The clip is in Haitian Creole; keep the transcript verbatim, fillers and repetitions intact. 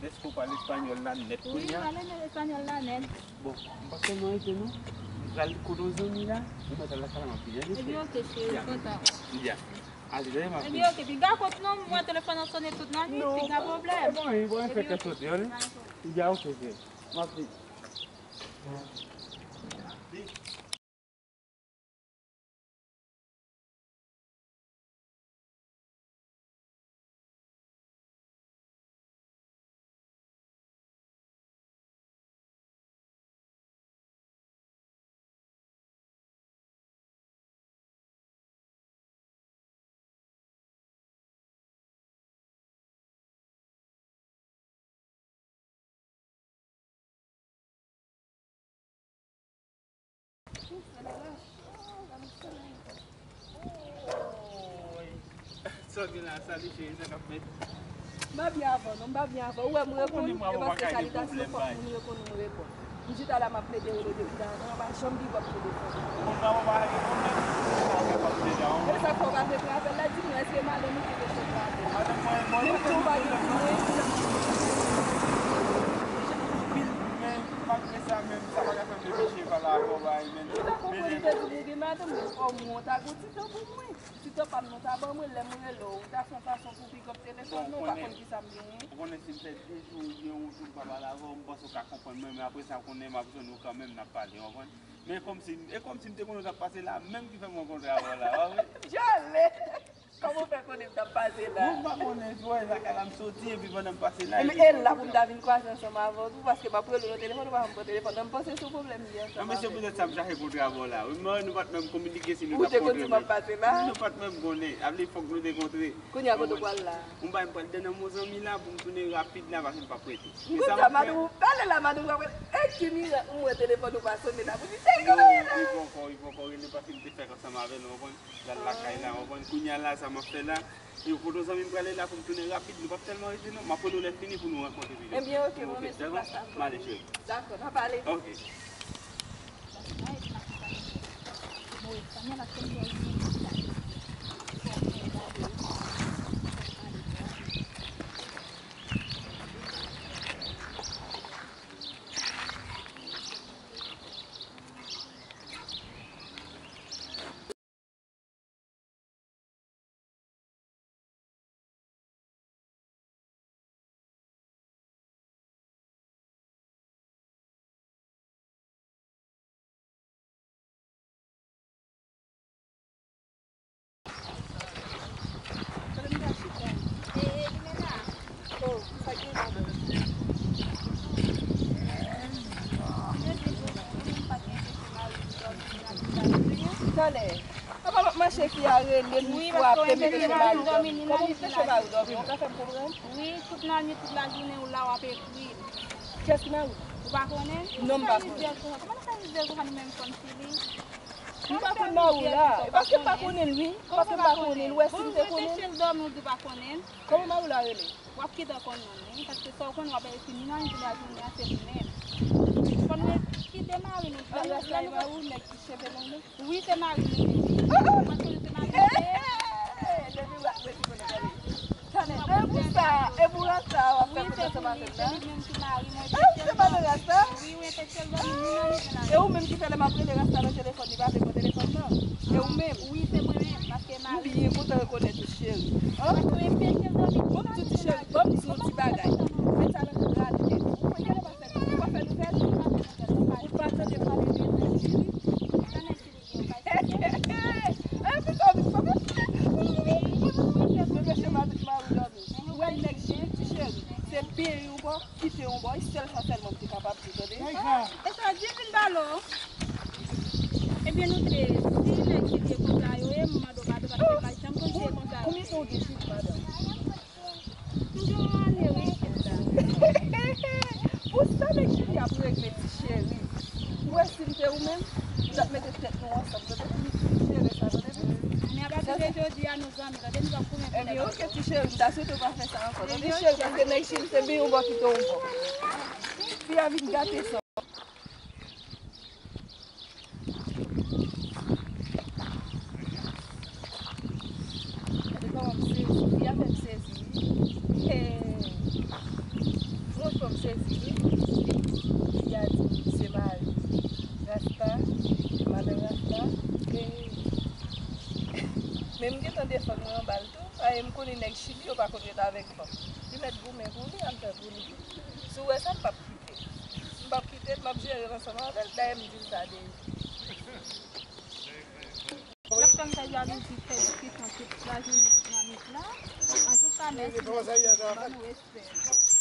Èske w pale espanyòl la nèt kounye a? Wi, m pale espanyòl la nèt. Bon, m pa konn anyen non. M pral kote yon zanmi la, ou mèt al lakay la, m ap vini. Ebyen, oke, cheri, m kontan. Ya. Ebyen, oke, piga kont non, mwen telefòn nan sonnen tout lannwit, piga pwoblèm. Bon, wi, bon, fè kè sote, wi. Ya, oke, cheri. M ap vini. Sa w gen la, salut cheri, sa k ap fèt? M pa byen avè w non, m pa byen avè w. Ou wè m reponn, e paske salitasyon fòk moun reponn, m reponn. M chita la, m ap plede rele w depi talè, m pa janm give up telefòn. Ou konn nan w pa reponn menm? Ou pa reponn deja, w konprann? E sa k fè w pa vle pran apèl la, di m non, èske madanm ou te vle pran apèl? Menm si w pa gen kouzen. Anpil, men malgre sa menm, sa pa ka fè m depeche pale avè w, bay, men. Ou ta konprann, ou te di m ou gen madanm, men fò w monte ak yon ti tan pou mwen. Ti tan pa m nan ta ban mwen, lè m rele w, ou ta fè yon fason pou pick up telefòn nan, ou pa konn kisa m genyen. Ou konnen si m fè de jou oubyen yon jou m pa pale avè w, m panse w ka konprann mwen, men apre sa, ou konnen m ap jwenn ou kanmenm, n ap pale, w konprann? Men kòmsi, e kòmsi m te konnen w t ap pase la, menm ki fè m rankontre avè w la, w konprann? Jale! Kòman w fè konnen m t ap pase la? Mwen pa konnen, wè, lakay la m soti, epi pandan m pase la, epi e la pou m ta vin kwaze ansanm avè w tou, paske m ap rele w nan telefòn, ou pa janm pran telefòn nan, m panse se yon pwoblèm m gen ansanm avè w. Non, men se poutèt sa m chache kontre avè w la. Wi, men nou pa t menm kominike si nou t ap kontre menm. Ou te konn di m ap pase la? Nou pa t menm konnen. Sa vle di fòk nou te kontre. Kounye a, kote w pral la? Mwen bay m pral dedan nan yon zanmi la pou m tounen rapid la, paske m p ap rete. M konn sa madanm ou pale la, madanm ou ap rele. E ki mirak, m wè telefòn ou pa sonnen la, pou di, "Tèt ou rele." Li poko, li poko rele paske m te fèk ansanm avè l, ou konprann? L al lakay la, ou konprann? Kounye a la, sa m ap fè la, e kote yon zanmi m prale la pou m tounen rapid, nou p ap tèlman rete non, m ap rele w lè fini pou nou rankontre pi devan. Ebyen, oke, mwen mèsi pou pastaz. M ale, cheri. Dakò, n a pale. Oke. Talè. Apa m ap mache fi a rele m, li frape m, li peche mari dòmi. Kòman ou peche mari dòmi? Ou ka fè m konprann? Wi, tout lannwit, tout lajounen, ou la, w ap ekri. Kiyès ki mari w? Ou pa konnen? Non, m pa konnen. Kòman nou fè rive jwenn li menm fanm si li? M pa konn mari w la. E paske m pa konnen l, wi. Paske m pa konnen l, ou wè si m te konnen l. Ou rete chèl dòmi, ou di w pa konnen l. Kòman mari w la rele? W ap kite w konn non li, paske sa w konnen w ap ekri ni nan li, ni nan jounen an, se li menm. Fò nou kite mari nou. An, rasta e mari w, nèg ki cheve long nan? Wi, se mari m li menm. Ou pa t konnen se mari m li ye? Depi w ap rete konnen gade. Tande, e pou sa, e pou rasta w ap fè kout ansanm avè m la? Wi, se pou li, se li menm ki mari mwen. E se pa nan rasta? Wi, wi, se sèl dòmi nou nan li la. E ou menm ki fè lè m ap rele rasta nan telefòn, li pa vle pran telefòn nan? E ou menm? Wi, se mwen menm, paske mari m. M byen kontan rekonèt ou, cheri. An? Paske w enpeche l dòmi. Bon, m di w, ti cheri, ban m di w yon ti bagay. Met sa nan rad tèt ou. Ou pa fè nouvèl? Ou pa tande pale de nèg cheri? Sa nèg cheri gen, ou pa tande? Epi sa w di, sa w di? Depeche mari w dòmi. Ou wè nèg cheri, ti cheri. Se byen yon bò, kite yon bò, e sèl sa sèlman m te kapab di, tande? E sa di vin balo. Ebyen nou te, si nèg cheri e konsa yo ye, m mande w padon paske m pa t janm konn se konsa yo. Konbyen tan w gen cheri, madanm? M gen yon ane wi isit la. Pou sa nèg cheri ap regle ti cheri. Ou wè si m te ou menm, m t ap mete tèt nou ansanm, tande, pou nou jere sa, tande, pitit. Men apati de jodi a, nou zanmi, tande, nou p ap goumen pou nèg ankò. Ebyen, oke, ti cheri, m ta swete w pa fè sa ankò, tande, cheri, paske nèg cheri se byen yon bò kite yon bò. Fi a vin gate sa. Gade kòman m sezi, fi a fè m sezi wi. Hey. Tou, ay, m konnen nèg Chili yo pa konn ret avèk fanm. Li mèt goumen pou li, al fè pou li. Si w wè sa, m p ap kite. M p ap kite l, m ap jere l ansanm avè l. Dayè, m di l sa deja. L ap fè m fè jalouzi, fè diskisyon tout lajounen, tout lannwit la. Antouka, mèsi, mèsi. Ban nou respè.